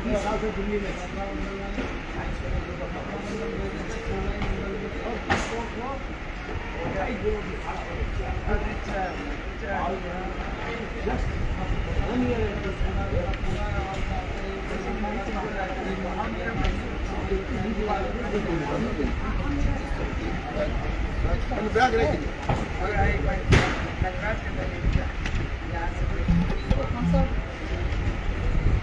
20 साल से दिल्ली में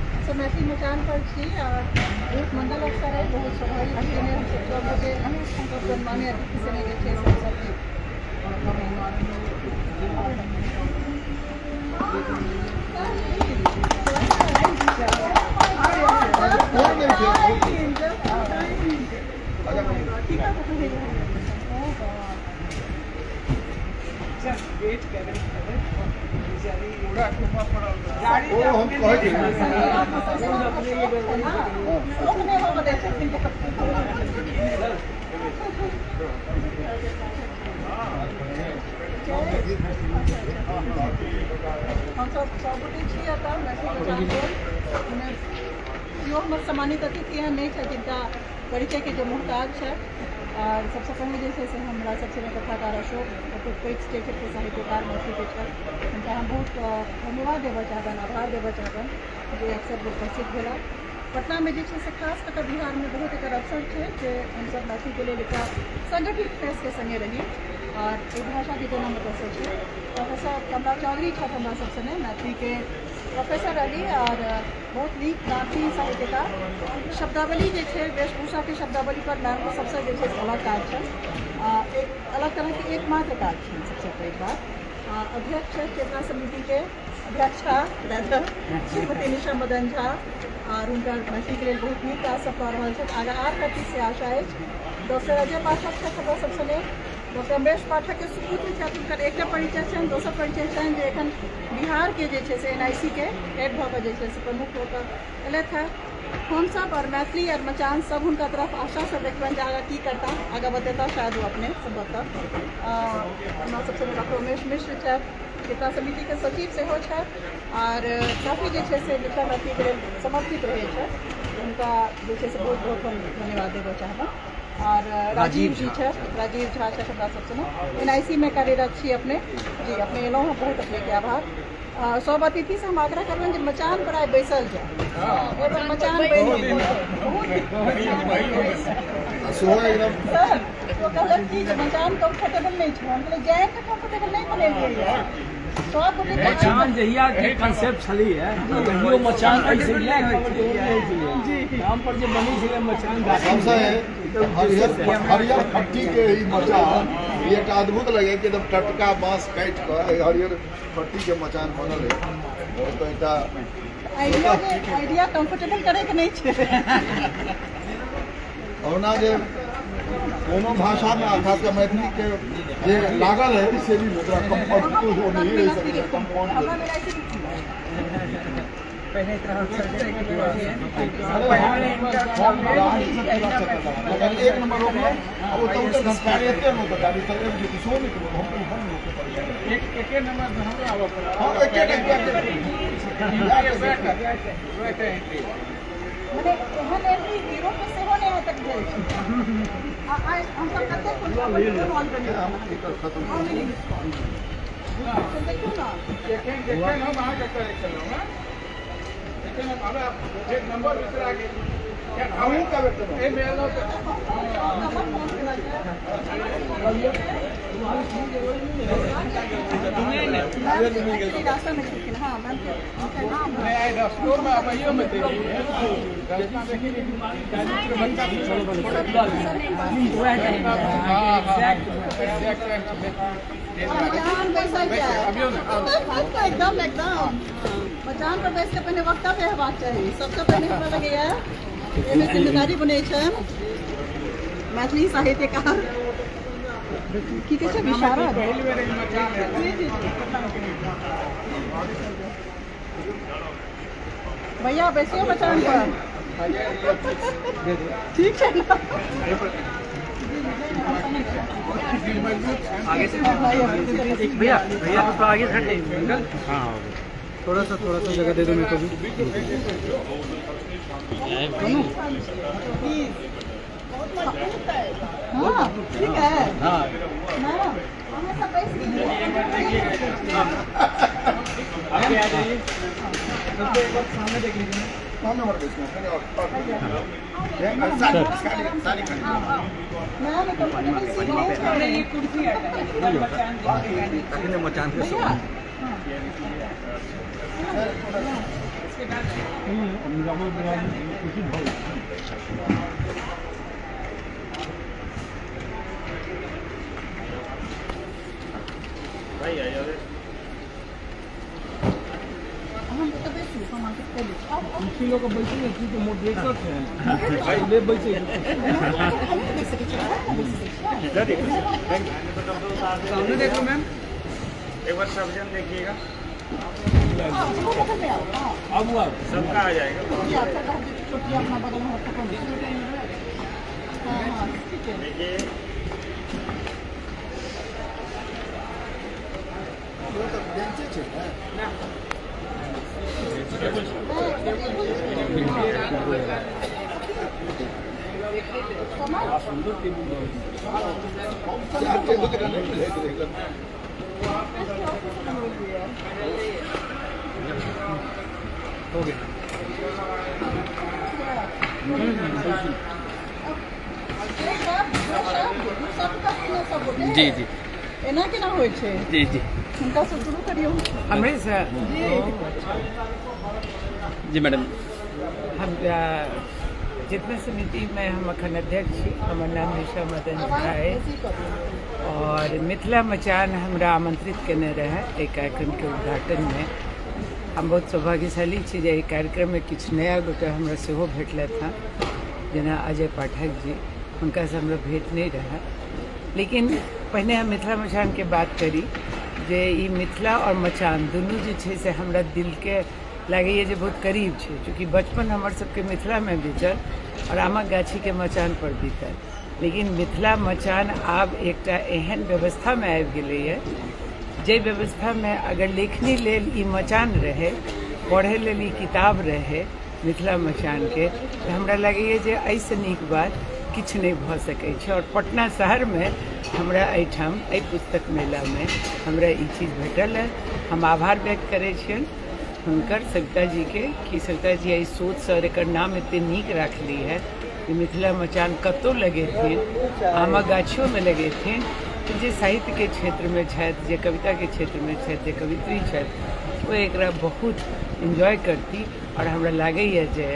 हमसब मैथिली मचान पर छी और बहुत मंगल अवसर है, बहुत स्वाभाविक हमसब गणमान्य अतिथि से जे छै सब हमसब सबगोटे छी एतऽ मैथिली मचान पर। केओ हमर सम्मानित अतिथि एहन नहि छथि जिनका परिचयके जे मोहताज छथि। और सबसँ पहिने जे छै से हमरा सबसँ कथाकार अशोक बहुत पैघ स्टेटके साहित्यकार मैथिलीके छथि, हुनका हम बहुत धन्यवाद देबऽ चाहबनि, आभार देबऽ चाहबनि जे अवसर उपस्थित भेला। पटनामे जे छै से खास कऽ बिहारमे बहुत एकर अवसर छै जे हमसब मैथिलीके लेल एकटा संगठित फेसके सङ्गे रही और एहि भाषाके जनम ओतऽसँ छै। प्रोफेसर कमला चौधरी छथि हमरा सब सङ्गे, मैथिलीके प्रोफेसर रहली और बहुत नीक मैथिली साहित्यकार। शब्दावली जे छै वेशभूषाके शब्दावली पर मैमके सबसँ जे छै अलग काज छनि, एक अलग तरहके एकमात्र काज छनि। सबसँ पैघ बात अध्यक्ष चेतना समितिके अध्यक्षा श्रीमती निशा मदन झा और हुनकर मैथिलीके लेल बहुत नीक काज सब कऽ रहल छथि, आगाँ आर करती से आशा अछि। डॉक्टर अजय पाठक छथि हमरा सब सङ्गे, डॉक्टर अम्बेश पाठकके सुपुत्र छथि, हुनकर एकटा परिचय छनि। दोसर परिचय छनि जे एखन बिहारके जे छै से NIC के हेड भऽ कऽ जे छै से प्रमुख भऽ कऽ एलथि हेँ। हमसब और मैथिली और मचान सब हुनका तरफ आशासँ देखबनि जे आगाँ की करता, आगाँ बतेता शायद ओ अपने सम्भवतः। हमरा सबसँ डॉक्टर उमेश मिश्र छथि, चेतना समितिके सचिव सेहो छथि और काफी जे छै से मिथिला मैथिलीके लेल समर्पित रहै छथि, हुनका जे छै से बहुत बहुत हम धन्यवाद देबऽ चाहबनि। और राजीव जी छथि, राजीव झा छथि हमरा सबसँ NIC में कार्यरत छी अपने जी, अपने एलहुँ हँ, बहुत अपनेके आभार। सब अतिथिसँ हम आग्रह करबनि जे मचान पर आइ बैसल जाय, मचान बनि बहुत सर ओ कहलक कि जे मचान कम्फर्टेबल नहि छै, हम कहलियै जाय तऽ कम्फर्टेबल नहि बनेलियै। मचान जहिया के कंसेप्ट छलैए तहियो मचान ऐसे नाम पर जे बनै छलै मचान हरियर फट्टी के ई मचान एकटा अद्भुत लगे कि एकदम टटका बांस काटि कऽ हरियर फट्टी के मचान बनल है। तो एकटा आइडिया कंफर्टेबल करे के नहीं छै। ओना जे कोनो भाषा में खास कर मैथिली के जे लागल है से भी ओकरा कंफर्ट तो नहीं रहि सकै, कंपाउंड एक नंबर रोकलहुँ ओतऽ उतर गाड़ी एते नहि ओतऽ गाड़ी तऽ एक सेहो नहि केलहुँ हम रोकऽ पड़ै एके नंबर हमरो आबऽ पड़ल। हँ एके मने एहन एंट्री हीरो के सेहो नहि आइ तक भेल छै। हमसब कतेक देखियौ ने जखन हम अहाँके करै छलहुँ हँ जखन हमरा एक नंबर बिसरा गेल हमहूँ कए बेर एहिमे एलहुँ तऽ रास्तामे छलखिन हँ मैम नहि रस्तोमे अबैयोमे देरी रास्ता देखी मचान बैसल जाय एकदम एकदम मचान पर बैस के पहिने वक्तव्य हेबाक चाही। सबसँ पहिने हमरा लगैया एहिमे जिम्मेदारी बनै छै मैथिली साहित्यकार की कहै छै विशारद। जी जी भैया बैसियो मचान पर, ठीक छै ने? आगे से भैया भैया तो आगे से हट। हाँ। थोड़ा सा जगह दे दो मेरे को भी। हाँ ठीक है। हाँ सामने देख लीजिए। मचान भाई आ जाओ। लोग बैठे तो मोडरेटर हैं भाई ले बैठे। सामने देखो मैम, एक बार सब जन देखिएगा। अब हुआ सबका आ जाएगा। देखिए हो गया। जी जी एना केना होइ छै? जी जी हुनका से शुरू करियौ। हमरे से जी मैडम। हम जितना समिति में हम अखन अध्यक्ष छी। हमर नाम निशा मदन झा है और मिथिला मचान हमरा आमंत्रित केने रहे एहि कार्यक्रम के उद्घाटन में। हम बहुत सौभाग्यशाली छी जे एहि कार्यक्रम में किछु नया गोटे हमरा सेहो भेटलथि हँ, जेना अजय पाठक जी, हुनका से हमरा भेंट नहीं रहा। लेकिन पहिने हम मिथिला मचान के बात करी जे ई मिथिला और मचान दुनू जे छै से हमरा दिलके लागैए जे बहुत करीब छै, चूँकि बचपन हमर सबके मिथिलामे बीतल और आमक गाछीके मचान पर बीतल। लेकिन मिथिला मचान आब एकटा एहन व्यवस्थामे आबि गेलैए जे व्यवस्थामे अगर लेखनी लेल ई मचान रहे, पढ़ै लेल ई किताब रहे मिथिला मचानके, तऽ हमरा लगैए जे एहिसँ नीक बात किछु नहि भऽ सकै छै। और पटना शहरमे हमरा एहिठाम एहि पुस्तक मेलामे हमरा ई चीज भेटल है। हम आभार व्यक्त करै छियनि हुनकर सविता जीके कि सविता जी एहि सोचसँ और एकर नाम एतेक नीक राखली है कि मिथिला मचान कतहु लगेथिन, आमक गाछियोमे लगेथिन, तऽ जे साहित्यके क्षेत्रमे छथि, जे कविताके क्षेत्रमे छथि, जे कवित्री छथि, ओ एकरा बहुत एन्जॉय करती। और हमरा लागैए जे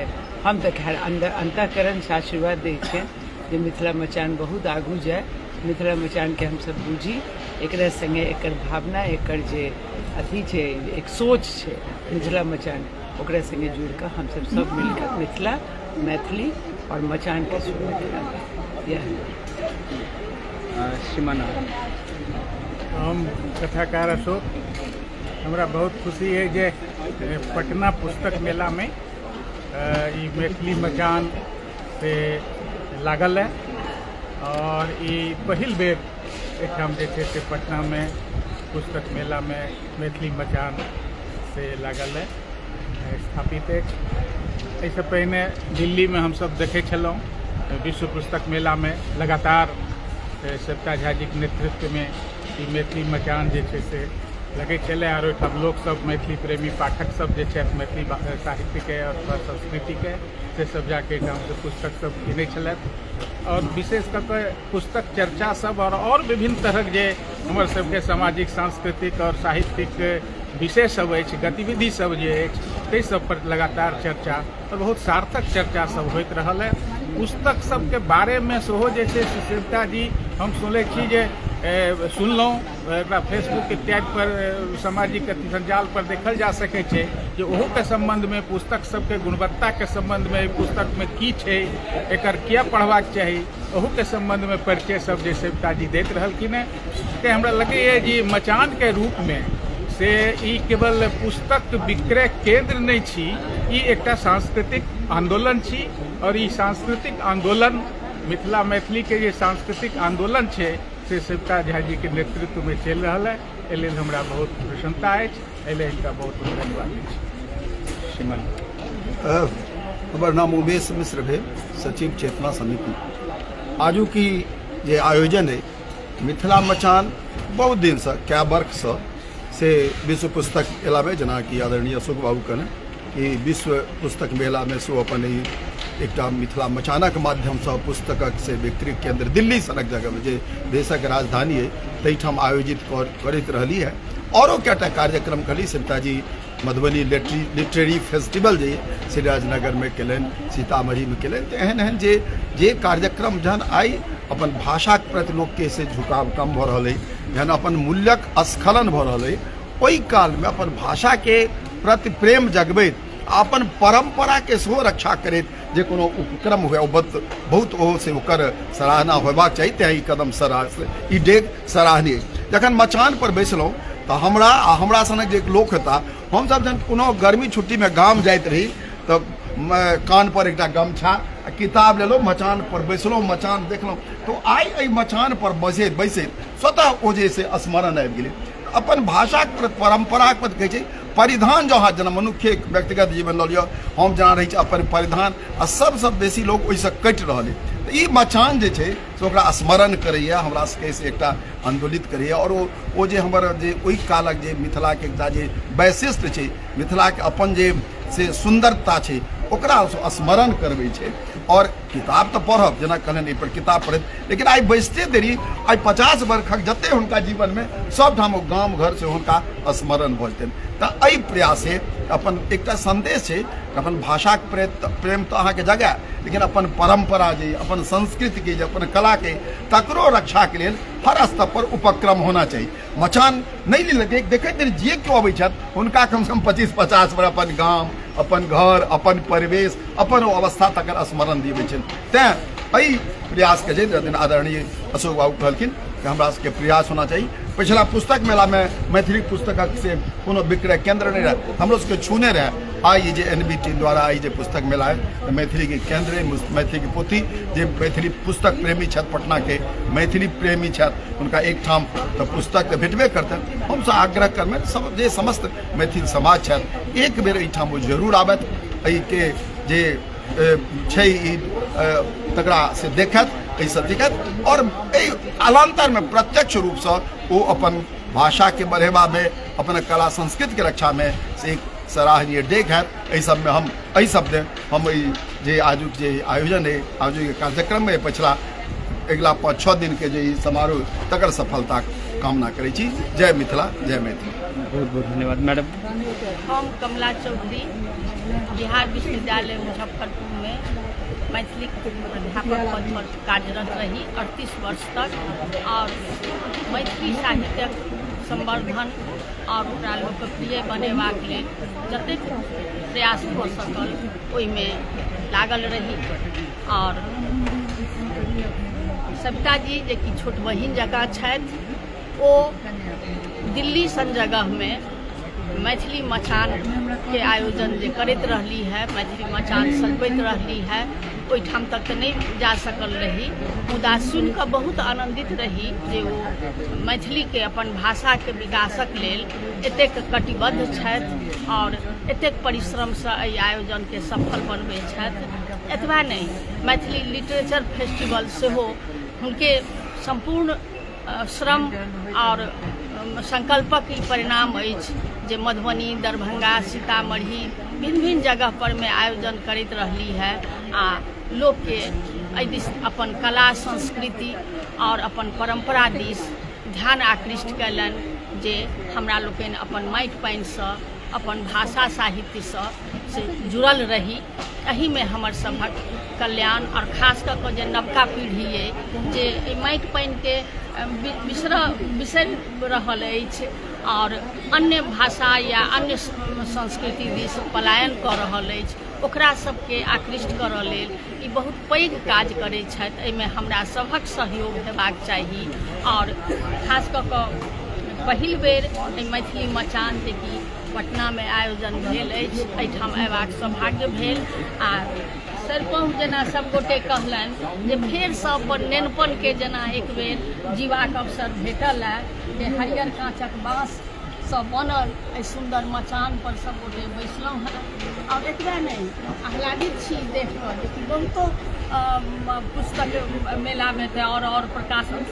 हम तऽ खैर अंतःकरणसँ आशीर्वाद दै छियनि जे मिथिला मचान बहुत आगू जाय, मिथिला मचानके हमसब बुझी, एकरा संगे एकर भावना, एकर जे अथी छै, एक सोच छै मिथिला मचान, ओकरा संगे जुड़िकऽ हमसब सब मिलकऽ मिथिला, मैथिली और मचानके शुरू करब। यह श्रीमान हम कथाकार अशोक। हमरा बहुत खुशी है जे पटना पुस्तक मेलामे ई मैथिली मचान से लागल है और ई पहिल बेर एहिठाम जे छै से पटनामे पुस्तक मेलामे मैथिली मचान से लागल है, स्थापित अछि। एहिसँ पहिने दिल्लीमे हमसब देखै छलहुँ विश्व पुस्तक मेलामे लगातार सविता झा जीके नेतृत्वमे ई मैथिली मचान जे छै से लगै छलै और ओहिठाम लोकसब मैथिली प्रेमी पाठक सब जे छथि मैथिली साहित्यके और संस्कृतिके से सब जाके एहिठामसँ पुस्तक सब किनै छलथि। और विशेष कऽ के पुस्तक चर्चा सब और विभिन्न तरहक जे हमर सबके सामाजिक, सांस्कृतिक और साहित्यिक विषय सब अछि, गतिविधि सब जे अछि, ताहि सब पर लगातार चर्चा और बहुत सार्थक चर्चा सब होइत रहल है। पुस्तक सबके बारेमे सेहो जे छै से सविता जी हम सुनै छी जे सुनलहुँ एकरा फेसबुक इत्यादि पर सामाजिक सञ्जाल पर देखल जा सकै छै जे ओहोके सम्बन्धमे पुस्तक सबके गुणवत्ताके सम्बन्धमे पुस्तकमे की छै, एकर किया पढ़बाक चाही, ओहोके सम्बन्धमे परिचय सब जे सविता जी दैत रहलखिन हेँ। तऽ हमरा लगैए जे मचानके रूपमे से ई केवल पुस्तक विक्रय केंद्र नहि छी, ई एकटा सांस्कृतिक आंदोलन छी और ई सांस्कृतिक आंदोलन मिथिला मैथिली के जे सांस्कृतिक आंदोलन छै से सविता झा जी के नेतृत्व में चलि रहल है। एहि लेल हमरा बहुत प्रसन्नता अछि। एहि लेल हिनका बहुत बहुत धन्यवाद दै छी। श्रीमान, हमर नाम उमेश मिश्र भेल, सचिव चेतना समिति। आजुक की जे आयोजन है मिथिला मचान बहुत दिनसँ कए बर्खसँ से विश्व पुस्तक मेलामे, जेनाकि आदरणीय अशोक बाबू कहने कि विश्व पुस्तक मेलामे सेहो अपन ई एकटा मिथिला मचानक माध्यमसँ पुस्तकक से बिक्री केंद्र दिल्ली सनक जगहमे जे देशक राजधानी है ताहिठाम आयोजित करैत रहली है। औरो कएटा कार्यक्रम करी सविताजी मधुबनी लिटरेरी फेस्टिवल जे से राजनगरमे केलनि, सीतामढ़ीमे केलनि। तऽ एहन एहन जे जे कार्यक्रम जहन आइ अपन भाषाके प्रति लोकके से झुकाव कम भऽ रहल अइ, जहन अपन मूल्यक स्खलन भऽ रहल अइ, ओहि कालमे अपन भाषाके प्रति प्रेम जगबैत अपन परम्पराके सेहो रक्षा करैत जे कोनो उपक्रम हुए ओ बहुत ओ से ओकर सराहना होयबाक चाही। तेँ ई कदम ई डेग सराहनीय। जखन मचान पर बैसलहुँ तऽ हमरा आ हमरा सनक जे लोक हेता, हमसब जहन कोनो गर्मी छुट्टीमे गाम जाइत रही तऽ कान पर एकटा गमछा आ किताब लेलहुँ, मचान पर बैसलहुँ, मचान देखलहुँ। तऽ आइ एहि मचान पर बैसैत बैसैत स्वतः ओ जे से स्मरण आबि गेलै। अपन भाषाके प्रति परम्पराके प्रति कहै छै परिधान। जँ अहाँ जेना मनुष्य व्यक्तिगत जीवन लऽ लिअ, हम जेना रहै छी अपन परिधान आ सबसँ बेसी लोक ओहिसँ कटि रहल अइ। तऽ ई मचान जे छै से ओकरा स्मरण करैए, हमरा सबके से एकटा आन्दोलित करैए। आओर ओ जे हमर जे ओहि कालक जे मिथिलाके एकटा जे वैशिष्ट्य छै, मिथिलाके अपन जे से सुन्दरता छै, ओकरा स्मरण करबै छै। और किताब तऽ पढ़ब, जेना कहलनि एहिपर किताब पढ़ैत, लेकिन आइ बैसते देरी आइ 50 वर्षक जते हुनका जीवनमे सबठाम ओ गाम घर से हुनका स्मरण भऽ जेतनि। तऽ एहि प्रयासे अपन एकटा संदेश छै, अपन भाषाके प्रेम तऽ अहाँके जगाए, लेकिन अपन परम्परा जे अपन संस्कृतिके जे अपन कलाके तकरो रक्षाके लेल हर स्तर पर उपक्रम होना चाही। मचान नहि लेलकै, देखैत जे केओ अबै छथि हुनका कमसँ कम 25-50 बेर अपन गाम, अपन घर, अपन परिवेश, अपन ओ अवस्था तकर स्मरण दिअबै छनि। तेँ एहि प्रयासके जे आदरणीय अशोक बाबू कहलखिन कि हमरा सबके प्रयास होना चाही। पिछला पुस्तक मेलामे मैथिली पुस्तकक से कोनो विक्रय केंद्र नहि रहै, हमरो सबके छूने रहै। आइ जे NBT द्वारा आइ जे पुस्तक मेला है मैथिलीके केंद्र, मैथिलीके पोथी, जे मैथिली पुस्तक प्रेमी छथि, पटनाके मैथिली प्रेमी छथि, हुनका एकठाम तऽ पुस्तक तऽ भेटबे करतनि। हमसब आग्रह करबनि सब जे समस्त मैथिल समाज छथि एक बेर एहिठाम ओ जरूर आबथि, एहिके जे छै ई तकरा से देखत, एहिसँ देखत और एहि कालान्तरमे प्रत्यक्ष रूपसँ ओ अपन भाषाके बढ़ेबामे, अपन कला संस्कृतिके रक्षामे से एक सराहनीय डेग हैत। एहि सबमे हम एहि शब्द हम एहि जे आजुक जे आयोजन अइ, आजुक कार्यक्रममे पछिला अगिला 5-6 दिनके जे ई समारोह तकर सफलता कामना करै छी। जय मिथिला, जय मैथिली। बहुत बहुत धन्यवाद मैडम। हम कमला चौधरी, बिहार विश्वविद्यालय मुजफ्फरपुर में मैथिली अध्यापक पद पर कार्यरत रही 38 वर्ष तक और मैथिली साहित्यक संवर्धन और ओकरा लोकप्रिय बनेबाक लेल जतेक प्रयास भऽ सकल ओहिमे लागल रही। और सविता जी जे कि छोट बहिन जकाँ छथि, ओ दिल्ली सन जगहमे मैथिली मचान के आयोजन जे करैत रहली है, मैथिली मचान सजबैत रहली है, ओहिठाम तक तऽ नहि जा सकल रही, मुदा सुनिकऽ बहुत आनन्दित रही जे ओ मैथिलीके अपन भाषाके विकासक लेल एतेक कटिबद्ध छथि और एतेक परिश्रमसँ एहि आयोजनके सफल बनबै छथि। एतबा नहि, मैथिली लिटरेचर फेस्टिवल सेहो हुनके सम्पूर्ण श्रम और संकल्पक ई परिणाम अछि जे मधुबनी, दरभंगा, सीतामढ़ी भिन्न भिन्न जगह पर में आयोजन करैत रहली है आ लोकके एहि दिस अपन कला संस्कृति और अपन परम्परा दिस ध्यान आकृष्ट कयलनि जे हमरा लोकनि अपन माटि पानिसँ, अपन भाषा साहित्यसँ से जुड़ल रही। एहिमे हमर सभक कल्याण और खास कऽ कऽ जे नवका पीढ़ी अइ जे एहि माटि पानिके बिसरि रहल अछि और अन्य भाषा या अन्य संस्कृति दिस पलायन कऽ रहल अछि, ओकरा सबके आकृष्ट करऽ लेल ई बहुत पैघ काज करै छथि। एहिमे हमरा सभक सहयोग हेबाक चाही। और खास कऽ कऽ पहिल बेर एहि मैथिली मचान जे कि पटनामे आयोजन भेल अछि, एहिठाम अयबाक सौभाग्य भेल। आ सरिपहुँ जेना सबगोटे कहलनि जे फेरसँ अपन नेनपनके जेना एक बेर जीबाक अवसर भेटल है जे हरियर काँचक बाँस सँ बनल एहि सुन्दर मचान पर सब गोटे बैसलहुँ हेँ। आओर एतबे नहि, आह्लादित छी देख कऽ जेकि बहुतो पुस्तक मेलामे तऽ आओर प्रकाशन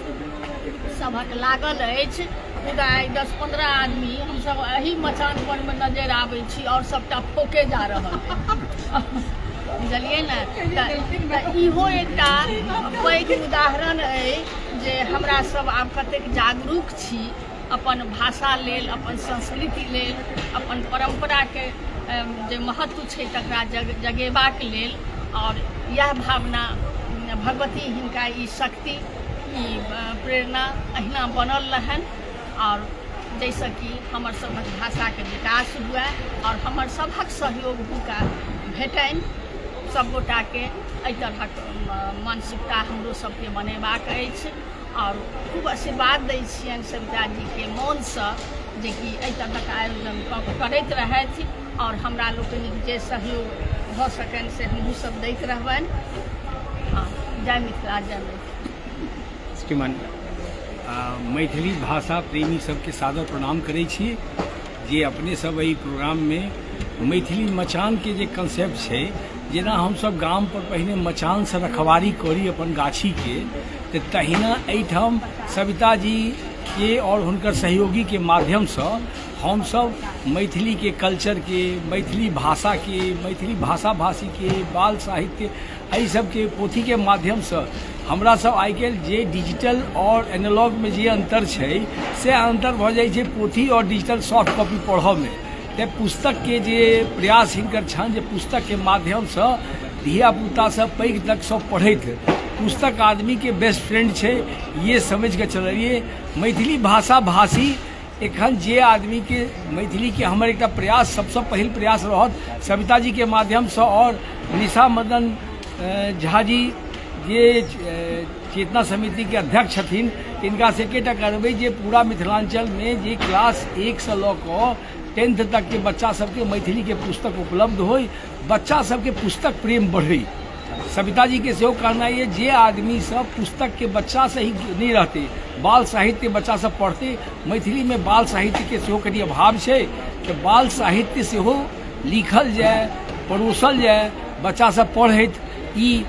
सभक लागल अछि, मुदा आइ 10-15 आदमी हमसब एहि मचान पर मे नजरि आबै छी आओर सबटा फोके जा रहल अछि, बुझलियै ने। तऽ इहो एकटा पैघ उदाहरण अइ जे हमरा सब आब कतेक जागरूक छी अपन भाषा लेल, अपन संस्कृति लेल, अपन परम्पराके जे महत्व छै तकरा जगेबाक लेल। और यह भावना भगवती हिनका ई शक्ति, ई प्रेरणा अहिना बनल रहनि और जैसे कि हमर सभक भाषाके विकास हुए और हमर सभक सहयोग हुनका भेटनि। सब गोटाके एहि तरहक मानसिकता हमरो सबके बनेबाक अछि और खूब आशीर्वाद दै छियनि सविता जीके मोनसँ जेकि एहि तरहक आयोजन करैत रहथि और हमरा लोकनिक जे सहयोग भऽ सकनि से हमहूँ सब दैत रहबनि। हाँ, जय मिथिला, जय मैथिली। श्रीमान, मैथिली भाषा प्रेमी सबके सादर प्रणाम करै छी जे अपने सब एहि प्रोग्राममे मैथिली मचानके जे कंसेप्ट छै, जेना हमसब गाम पर पहिने मचानसँ रखवारी करी अपन गाछीके, तऽ तहिना एहिठाम सविता जी के और हुनकर सहयोगीके माध्यमसँ हमसब मैथिलीके कल्चरके, मैथिली भाषाके, मैथिली भाषा भाषीके, बाल साहित्य, एहि सबके पोथीके माध्यमसँ हमरा सब आइ काल्हि जे डिजिटल और एनालॉगमे जे अंतर छै से अंतर भऽ जाइ छै पोथी और डिजिटल सॉफ्ट कॉपी पढ़ऽमे। तऽ पुस्तकके जे प्रयास हिनकर छनि जे पुस्तकके माध्यमसँ धियापुतासँ पैघ तक सब पढ़ैत, पुस्तक आदमीके बेस्ट फ्रेंड छै ये समझिके चलिए। मैथिली भाषा भाषी एखन जे आदमीके मैथिलीके हमर एकटा प्रयास, सबसँ पहिल प्रयास रहत सविता जीके माध्यमसँ और निशा मदन झा जी जे चेतना समितिके अध्यक्ष छथिन, तिनका से एकेटा करबै जे पूरा मिथिलांचलमे जे क्लास 1 से लऽ कऽ 10th तक के बच्चा सबके मैथिलीके पुस्तक उपलब्ध होय, बच्चा सबके पुस्तक प्रेम बढ़े। सविता जी के सेहो कहना ये जे आदमी सब पुस्तक के बच्चा से ही नहीं रहते, बाल साहित्य बच्चा सब पढ़ते, मैथिली में बाल साहित्य के सेहो कनि अभाव छै, तो बाल साहित्य सेहो लिखल जाय, परोसल जाय, बच्चा सब पढ़ैत। ई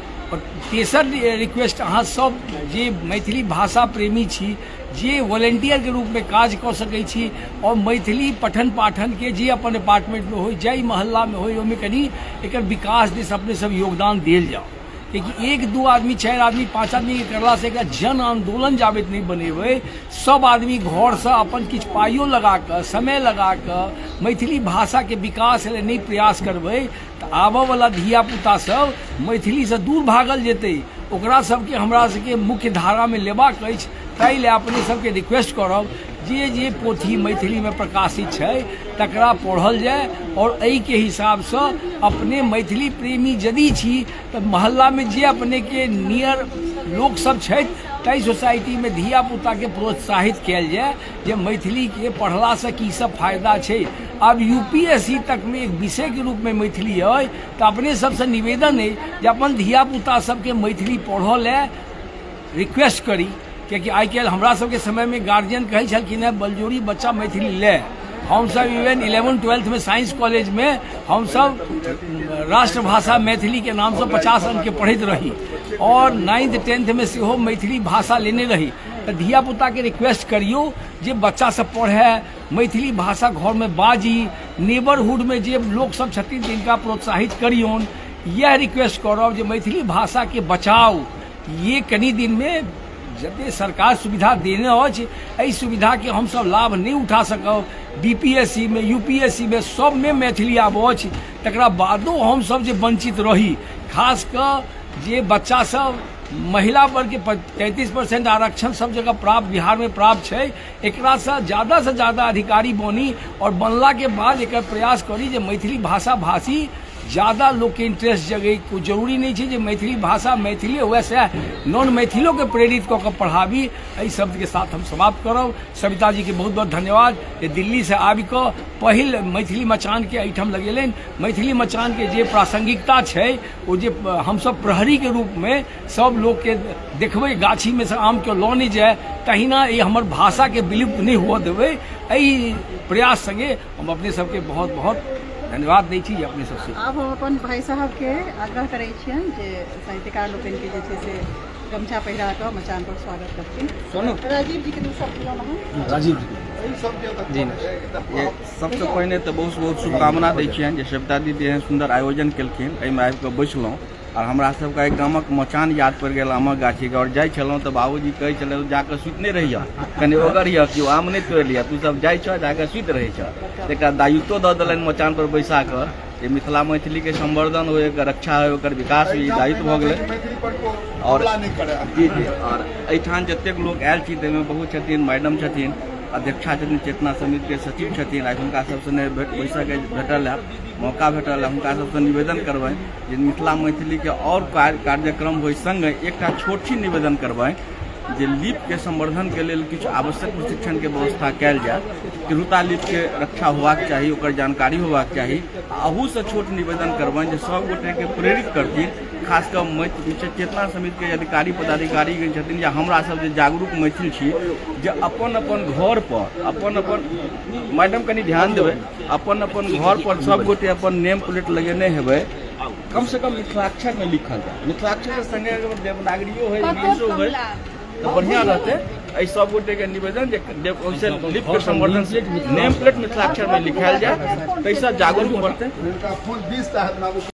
तेसर रिक्वेस्ट अहाँ सब जे मैथिली भाषा प्रेमी छी, जे वॉलेंटियर के रूप में काज कऽ सकै छी और मैथिली पठन पाठन के जे अपन अपार्टमेंट में हो, जाहि मोहल्ला में हो, ओहिमे कनि एकर विकास दिस अपने सब योगदान देल जाओ। क्योंकि 1-2 आदमी, 4 आदमी, 5 आदमी के करला से एकरा जन आंदोलन जाबेत नहीं बनेबै। सब आदमी घर से अपन किछु पाइयो लगा कऽ, समय लगा कऽ मैथिली भाषा के विकास लेल नहीं प्रयास करबै तऽ आबऽ वाला धियापुता सब मैथिली से दूर भागल जेतै। ओकरा सबके हमरा सबके मुख्य धारा में लेबाक अछि, ताहि लए अपने सबके रिक्वेस्ट करब जे जे पोथी मैथिलीमे प्रकाशित छै तकरा पढ़ल जाय और एहिके हिसाबसँ अपने मैथिली प्रेमी यदि छी तऽ मोहल्लामे जे अपनेके नियर लोकसब छथि ताहि सोसाइटीमे धियापुताके प्रोत्साहित कयल जाय जे मैथिलीके पढ़लासँ की सब फायदा छै। आब यूपीएससी तकमे एक विषयके रूपमे मैथिली अइ, तऽ अपने सबसँ निवेदन अइ जे अपन धियापुता सबके मैथिली पढ़ऽ लए रिक्वेस्ट करी। कियाकि आइ काल्हि हमरा सबके समयमे गार्जियन कहै छलखिन हेँ बलजोरी बच्चा मैथिली ले। हमसब इवन 11th-12th में साइंस कॉलेज में हमसब राष्ट्रभाषा मैथिली के नामसँ 50 अंक के पढ़ैत रही और 9th 10th में सेहो मैथिली भाषा लेने रही। तऽ धियापुताके रिक्वेस्ट करियौ जे बच्चा सब पढ़ै, मैथिली भाषा घरमे बाजी, नेबरहुडमे जे लोकसब छथिन तिनका प्रोत्साहित करियौन। यह रिक्वेस्ट करब जे मैथिली भाषाके बचाउ। ये कनि दिनमे जते सरकार सुविधा देने अछि एहि सुविधाके हमसब लाभ नहीं उठा सकब। बीपीएससी में, यूपीएससी में सब में मैथिली आब अछि, तकरा बादो हमसब जे वंचित रही, खास कऽ जे बच्चा सब महिला वर्ग के 33% आरक्षण सब जगह प्राप्त बिहार में प्राप्त छै, एकरासँ ज़्यादा से ज़्यादा अधिकारी बनी और बनला के बाद एक प्रयास करी जे मैथिली भाषा भाषी ज़्यादा लोकके इंट्रेस्ट जगै। कोई जरूरी नहीं छै जे मैथिली भाषा मैथिली हुए सएह, नॉन मैथिलोके प्रेरित कऽ के पढ़ाबी। एहि शब्दके साथ हम समाप्त करब। सविता जी के बहुत बहुत धन्यवाद जे दिल्ली से आबि कऽ पहिल मैथिली मचानके एहिठाम लगेलनि। मैथिली मचानके जे प्रासंगिकता छै ओ जे हमसब प्रहरीके रूपमे सब लोकके देखबै गाछीमे से आम के लऽ नहि जाय, तहिना ई हमर भाषाके विलुप्त नहि हुअ देबै। एहि प्रयास संगे हम अपने सबके बहुत बहुत धन्यवाद दै छी अपने सबसे। आब हम अपन भाई साहबके आग्रह करै छियनि जे साहित्यकार लोकनिके जे छै से गमछा पहिरा कऽ मचान पर स्वागत करथिन। राजीव जी के दू शब्द दियौ। राजीव जी, सबसे पहिने तऽ बहुत बहुत शुभकामना दै छियनि जे सविता दीदी एहन सुन्दर आयोजन केलखिन, एहिमे आबि कऽ बैसलहुँ और हमरा सबके एहि गामक मचान याद पड़ि गेल आमक गाछीके। और जाइ छलहुँ तऽ बाबूजी कहै छलै जाकऽ सुति नहि रहियऽ, कनि ओगर यऽ केओ आम नहि तोड़ि लिअ, तू सब जाइ छह जाकऽ सुति रहै छह। एकटा दायित्व दऽ देलनि मचान पर बैसा कऽ जे मिथिला मैथिलीके संवर्धन हो, एकर रक्षा हो, एकर विकास हो, ई दायित्व भऽ गेलै। और जी जी, और एहिठाम जतेक लोक आयल छी ताहिमे बहुत छथिन, मैडम छथिन, अध्यक्षा छथिन, चेतना समितिके सचिव छथिन। आइ हुनका सबसँ बैसऽके भेटल है, मौका भेटल है। हुनका सबसँ निवेदन करबनि जे मिथिला मैथिलीके और कार्यक्रम होइ, संगे एकटा छोट छी निवेदन करबनि जे लिपिके संवर्धनके लेल किछु आवश्यक प्रशिक्षणके व्यवस्था कयल जाय। तिरहुता लिपिके रक्षा होबाक चाही, ओकर जानकारी होबाक चाही। अहूसँ छोट निवेदन करबनि जे सब गोटेके प्रेरित करथिन, खास कऽ चेतना समितिके अधिकारी पदाधिकारी छथिन या हमरा सब जे जागरूक मैथिल छी जे अपन अपन घर पर अपन अपन, मैडम कनि ध्यान देबै, अपन अपन घर पर सब गोटे अपन नेम प्लेट लगेने हेबै, कम से कम मिथिलाक्षरमे लिखल जाय। मिथिलाक्षरके संगे अगर देवनागरियो होइ, इंग्लिशो होइ तऽ बढ़िआँ रहतै। एहि सब गोटेके निवेदन जे ओहिसँ लिपिके संवर्धन नेम प्लेट मिथिलाक्षरमे लिखायल जाय, ताहिसँ जागरूक बढ़तै।